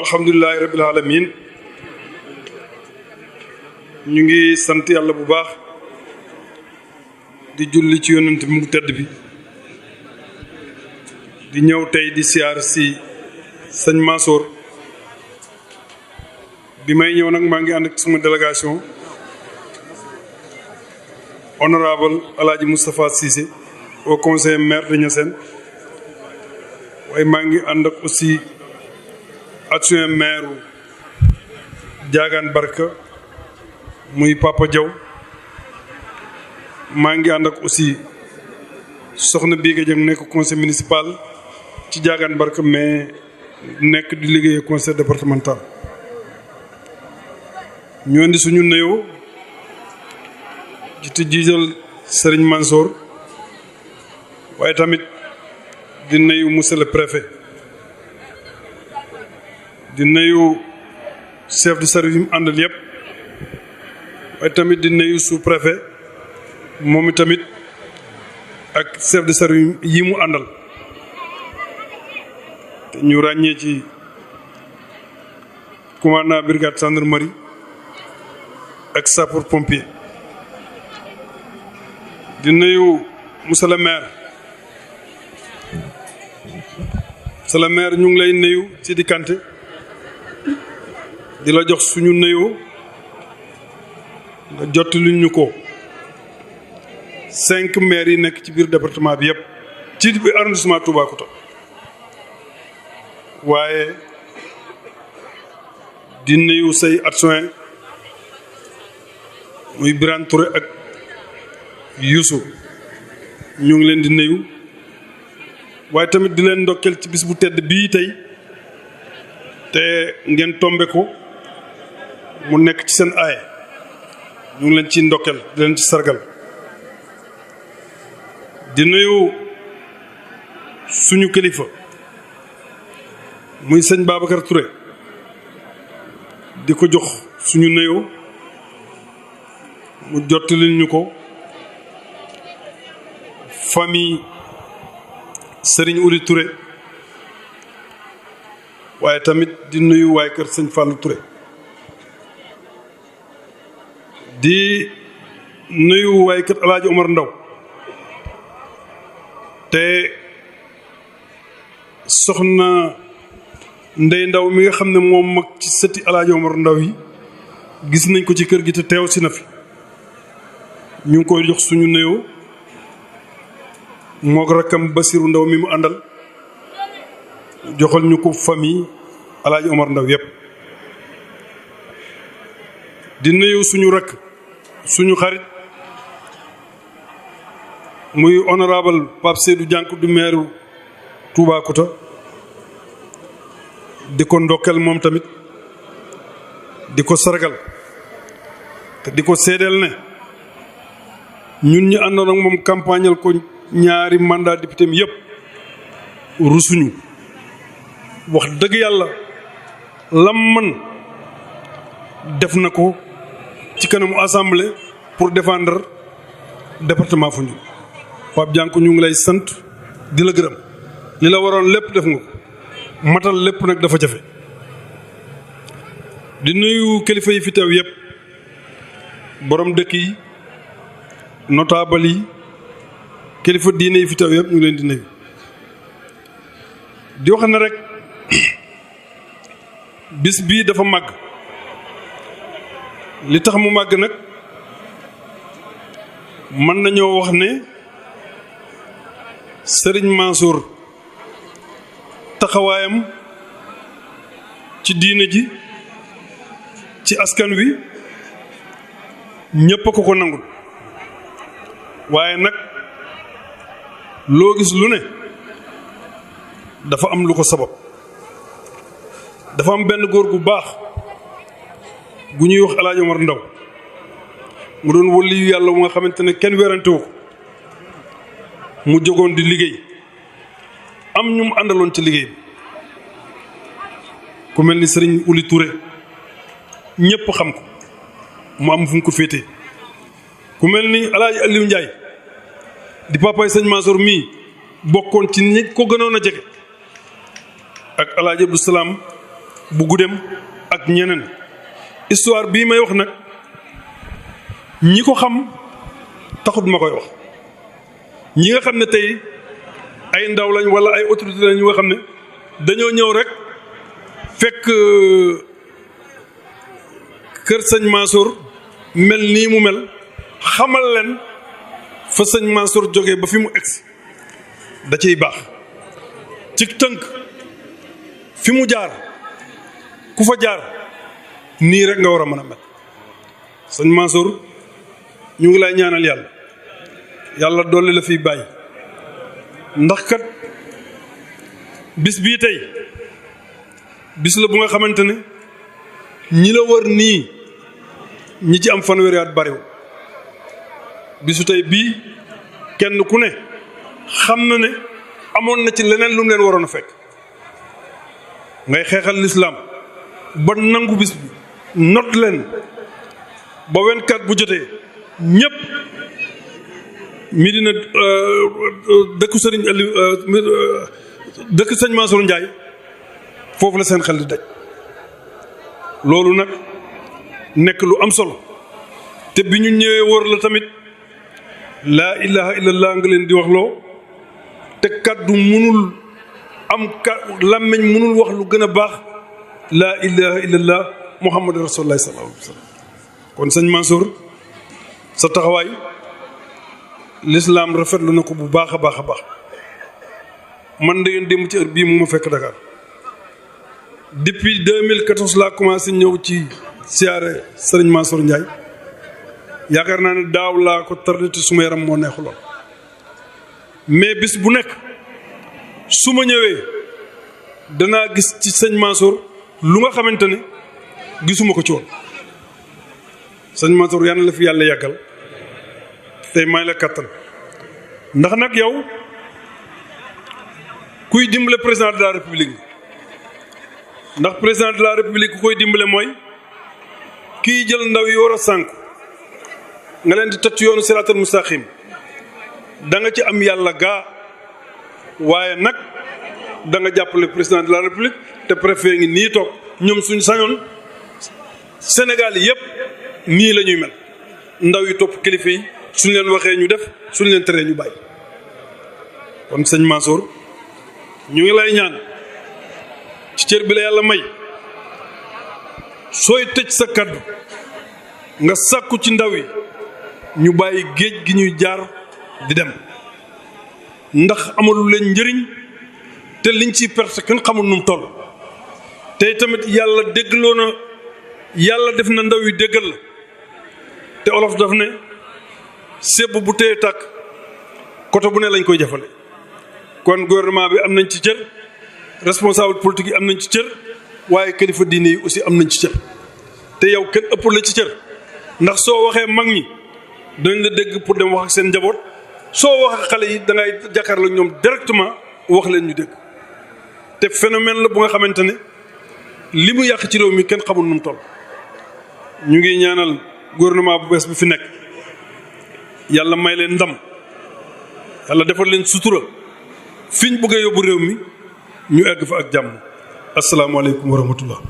alhamdulilahi rabbil alamin ñu ngi sant yàlla bu baax di julli ci yonent mu tedd bi di ñëw tey di siyaar si sëñ Mansour bi may ñëw nag maa ngi ànd ak sama délégation honorable Alhaji Moustapha Cissé au conseil maire de Niassène waaye maa ngi ànd ak aussi adjoint maire Diagane Barka muy Papa Diaw maa ngi ànd ak aussi soxna Biége Dieng nekk conseil municipal ci Diagane Barka mais nekk di liggéey conseil départemental ñu indi suñu nuyoo ci jiital Serigne Mansour waaye tamit di nuyu monsieur le préfet di nuyu chef de service yi mu àndal yëpp waaye tamit di nuyu sous préfet moom tamit ak chef de service yi mu àndal te ñu ràññee ci commandant brigade gendarmerie ak sapeur pompier di nuyu monsieur le maire ñu ngi lay nuyu ci di Kanté di la jox suñu nuyoo nga jottali ñu ko 5 maires yi nekk ci biir département bi yëpp ci biir arrondissement Toubacouta waaye di nuyu say adjoint muy Birane Touré ak Youssou ñu ngi leen di nuyu waaye tamit di leen ndokkeel ci bis bu tedd bii tey te ngeen tombe ko mu nekk ci seen aay ñu ngi leen ci ndokkeel di leen ci sargal di nuyu suñu kilifa muy sëñ Babacar Touré di ko jox suñu nuyoo mu jottali ñu ko famille Serigne Ouli Touré waaye tamit di nuyu waaye kër sëñ Fallou Touré di nuyu waaye kër El Hadj Omar Ndaw te soxna Ndey Ndaw mi nga xam ne moom mag ci sëti El Hadj Omar Ndaw yi gis nañ ko ci kër gi te teew si na fi ñu ngi koy jox suñu nuyoo moog rakkam Basiru Ndaw mi mu àndal joxal ñu ko famille El Hadj Omar Ndaw yëpp di nuyu suñu rakk suñu xarit muy honorable Pape Seydou Diank du maire Toubacouta di ko ndokkel moom tamit di ko sargal te di ko seedeel ne ñun ñu àndoon ak moom campagnal ko ñaari mandat député mi yëpp rusuñu wax dëgg yàlla lam man def na ko ci kanamu assemblée pour défendre département Foundiougne Pape Diank ñu ngi lay sant di la gërëm li la waroon lépp def nga ko matal lépp nag dafa jafe di nuyu kilifa yi fi teew yëpp borom dëkk yi notable yi kilifa diine yi fi teew yëpp ñu ngi leen di nuyu di wax ne rek bis bii dafa màgg li tax mu màgg nag mën nañoo wax ne Serigne Mansour taxawaayam ci diine ji ci askan wi ñëpp a ko nangul waaye nag loo gis lu ne dafa am lu ko sabab dafa am benn góor gu baax gu ñuy wax El Hadj Omar Ndaw mu doon wëli yàlla mu nga xamante ne kenn werante wu ko mu jógoon di liggéey am ñu mu àndaloon ci liggéey bi ku mel ni Serigne Ouli Touré ñëpp xam ko mu am fu mu ko féetee ku mel ni El Hadj Aliou Ndiaye di papaay sëñ Mansour mii bokkoon ci ñi ko gënoon a jege ak El Hadj Abdou Salaam bu Gudem ak ñeneen histoire bii may wax nag ñi ko xam taxut ma koy wax ñi nga xam ne tey ay ndaw lañ wala ay autorité lañ nga xam ne dañoo ñëw rek fekk kër sëñ Mansour mel nii mu mel xamal leen fa sëñ Mansour jógee ba fi mu egsi da ciy baax ci tënk fi mu jaar ku fa jaar nii rek nga war a mën a mel sëñ Mansour ñu ngi lay ñaanal yàlla yàlla dolli la fiy bàyyi ndax kat bis bii tey bis la bu nga xamante ne ñi la wër nii ñi ci am fanweeri at bariwul bisu tey bii kenn ku ne xam na ne amoon na ci leneen lu mu leen waroon a fekk ngay xeexal lislaam ba nangu bis bi not leen ba 24 bu jotee ñëpp Medina dëkku sëriñ Aliou dëkk sëñ Mansour Ndiaye foofu la seen xel di daj loolu nag nekk lu am solo te bi ñu ñëwee wër la tamit laa ilaha illallah nga leen di wax loo te kaddu munul am làmmiñ munul wax lu gën a baax laa ilaha illallah muhammadu rasulullah sallallahu alayhi wa sallam kon sëñ Mansour sa taxawaay l'islam rafetlu na ko bu baax a baax a baax man da ngeen démb ci heure bii mu ma fekk Dakar depuis 2014 laa commencé ñëw ci siyaare sëriñ Mansour Ndiaye yaakaar naa ne daaw laa ko tardé te suma yaram moo neexuloon mais bis bu nekk su ma ñëwee danaa gis ci sëñ Mansour lu nga xamante ne gisuma ko ci woon sëñ Mansour yal na la fi yàlla yàggal tey may la kattan ndax nag yow kuy dimbale président de la république ndax président de la république ku koy dimbale mooy kii jël ndaw yi war a sànku nga leen di toj yoonu siraatal mustaqim da nga ci am yàlla gaa waaye nag da nga jàppale président de la république te préfet ngi nii toog ñoom suñ sañoon Sénégal yëpp nii la ñuy mel ndaw yi topp kilifa yi suñ leen waxee ñu def suñ leen teree ñu bàyyi kon sëñ Mansour ñu ngi lay ñaan ci cër bi la yàlla may sooy tëj sa kaddu nga sàkku ci ndaw yi ñu bàyyi géej gi ñuy jaar di dem ndax amalu leen njëriñ te liñ ciy perte kenn xamul nu mu toll te tamit yàlla déggloo na yàlla def na ndaw yi déggal la te olof daf ne sébb bu téye tàkk côté bu ne lañ koy jëfale kon gouvernement bi am nañ ci cër responsable politique yi am nañ ci cër waaye kilifa diine yi aussi am nañ ci cër te yow kenn ëpp la ci cër ndax soo waxee mag ñi dañ la dégg pour dem wax ak seen njaboot soo wax ak xale yi da ngay jàkkaarloo ñoom directement wax leen ñu dégg te phénomène la bu nga xamante ne li mu yàq ci réew mi kenn xamul nu mu toll ñu ngi ñaanal gouvernement bu bees bi fi nekk yàlla may leen ndam yàlla defal leen sutura fiñ bëgg a yóbbu réew mi ñu egg fa ak jàmm asalaamaaleykum wa rahmatullah